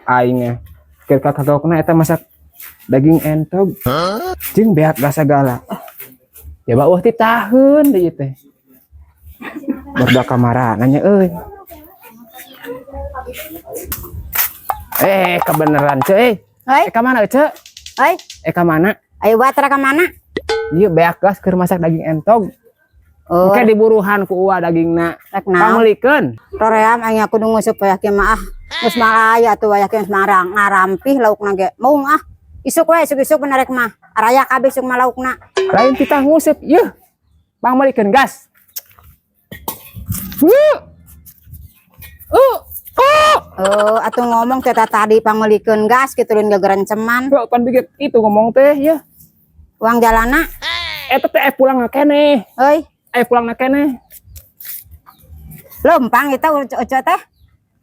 Aing keur kakagokna eta masak daging entog. Jeung beak gas sagala. Ya bauh ti taheun deui teh. Berda kamarana nya euy. Kebeneran ce euy. Hoi, Ka mana ce? Hoi, Ka mana? Ayo batra ka mana? Ieu beak gas keur masak daging entog. Oh, Engke diburuhan ku uwa dagingna. Rek naon? Pangmeulikeun. Roream aing kudu nguseup wayah kieu mah ah. Geus maraya atuh wayah kieu geus marang ngarampih laukna ge. Maung ah. Isuk we isuk-isuk bener rek mah. Araya kabeh isuk mah laukna. Lain titah nguseup yeuh. Pangmeulikeun gas. Huh. Oh. Oh, atuh ngomong teh tadi pangmeulikeun gas kitu lin gegerenceman. Kok pan biget itu ngomong teh ya. Uang jalana. Eta teh pulang keneh. Heuy, Pulang keneh. Lempang eta ucu teh.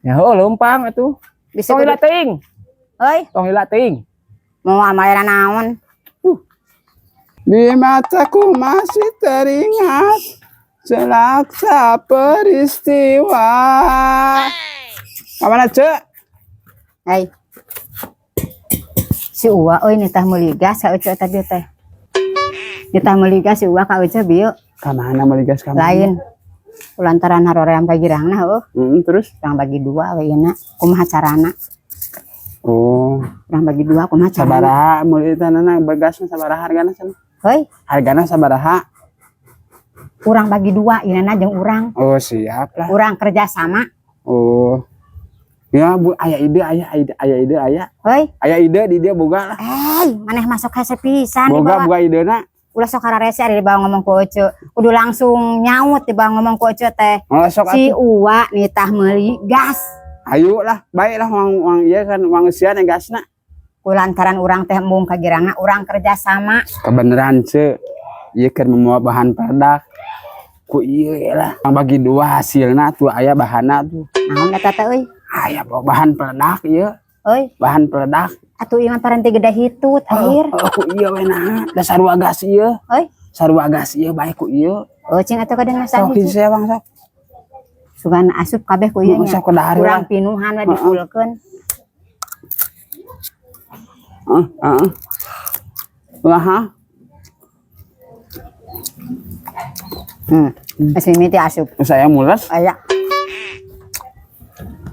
Ya heuh leumpang atuh. Bisa Tong lila teuing. Heuy, Tong lila teuing. Mau amalan naon? Di mataku masih teringat selaksa peristiwa. Kamana cek? Hei. Si Uwa euy nitah meuli gas ka Ece tadi teh. Nitah meuli gas si Uwa ka Ece bieu. Kamana meuli gas kamana? Lain. Kulantaran haroream ka girangna heuh. Terus? Urang bagi dua we yeuna. Kumaha carana? Oh, Urang bagi dua kumaha carana? Sabaraha meuli tanana bergasna sabaraha hargana cenah? Heuy, Hargana sabaraha? Urang bagi dua yeuna jeung urang. Oh, siap lah. Urang kerja sama. Oh. Ya, Bu, aya ide, aya ide, aya ide, aya. Heuy. Aya ide di dia boga lah. Maneh masuk hese pisan Boga dibawa. Boga idena. Ulah sok hararese ari dibawa ngomong ku Ece. Kudu langsung nyaut dibawa ngomong ku Ece teh. Oh, sok Si atuh. Uwa nitah meuli gas. Ayo lah, baik lah uang uang iya kan uang eusian gasna. Kulantaran urang teh embung ka girangna urang kerja sama. Kebeneran ce, ieu keur membawa bahan peledak. Ku ieu lah, bagi dua hasilna tuh aya bahanna tuh. Naon eta teh euy? Aya bawa bahan peledak ieu, Euy, bahan peledak. Atuh ieu mah parenti gede hitut akhir. Oh, ku ieu we nah, da sarua gas ieu. Euy, Sarua gas ieu bae ku ieu. Oh cing atuh kadang Sok hiji. Hiji bang sok. Sugan asup kabeh ku ieu nya. Sok dahar Urang lah. pinuhan we dipulkeun. Heeh, heeh. Wah, ha? Geus mimiti asup. Saya mules. Aya.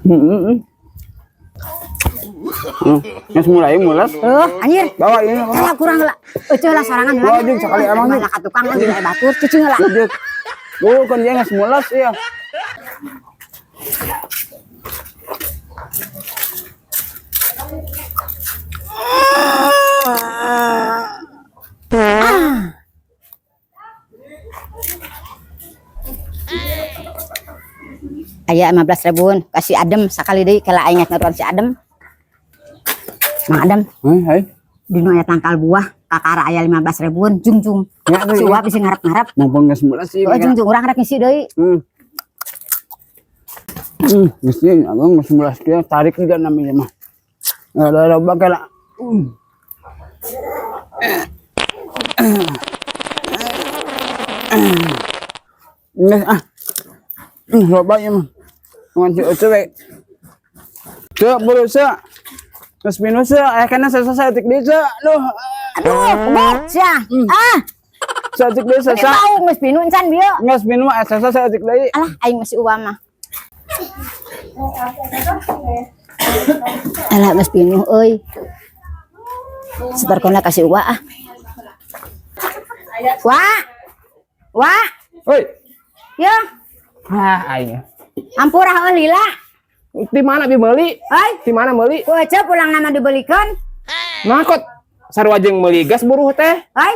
Heeh. Geus mulai mules. Anjir. Bawa ini. Bawa. Kalah kurang lah. Euceuh lah sorangan Wah, jeung sakali emang Malah ka tukang lagi aya batur cicing lah. Lanjut. Oh, kan dia geus mules ya. Aya 15 ribuan kasih adem sakali deui kala aing ngaruan si adem. Mang Adem, Hei, hei. Dino aya tangkal buah kakara aya 15 ribuan jungjung. Ya, tuh, Si ya. Uwa bisa ngarep-ngarep. Mumpung geus mules sih. Oh, jungjung urang rek ngisi deui. Geus ieu abang geus mules kieu tarik juga namanya mah. Ada loba kala. Geus ah. Loba ieu mah. Ngan si Ucu we. Cek buru cek. Geus minus cek, aya kana sesa saeutik deui cek. Duh. Aduh, bet sia. Ah, Saeutik deui ini sesa. bau geus pinu encan bieu. Geus minum aya sesa saeutik deui. Alah, aing masih uwa mah. Alah, geus pinuh euy. Sebarkona kasih uwa ah. Wa. Wa. Hoi. Ya, Ah, aing. Ampura heuh lila. Di mana bi meuli? Hei, Di mana meuli? Ku Ece pulang nama dibelikeun. Nah kok sarua jeung meuli gas buruh teh. Hei,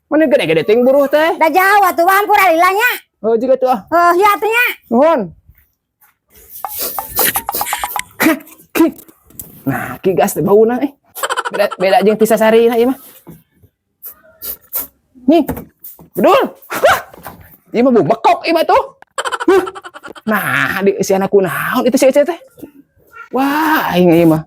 Mana gede-gede ting buruh teh. Da jauh atuh wah ampura lila nya. Oh, juga tuh ah. Heuh, ya atuh nya. Nuhun. Ki. Nah, ki gas teh bauna eh. Beda beda jeung ti sasarina ieu mah. Nih. Bedul. Hah. Ieu mah bau bekok ieu mah tuh. Huh. Nah, di si anak kunaon itu si Ece teh. Wah, aing ieu mah.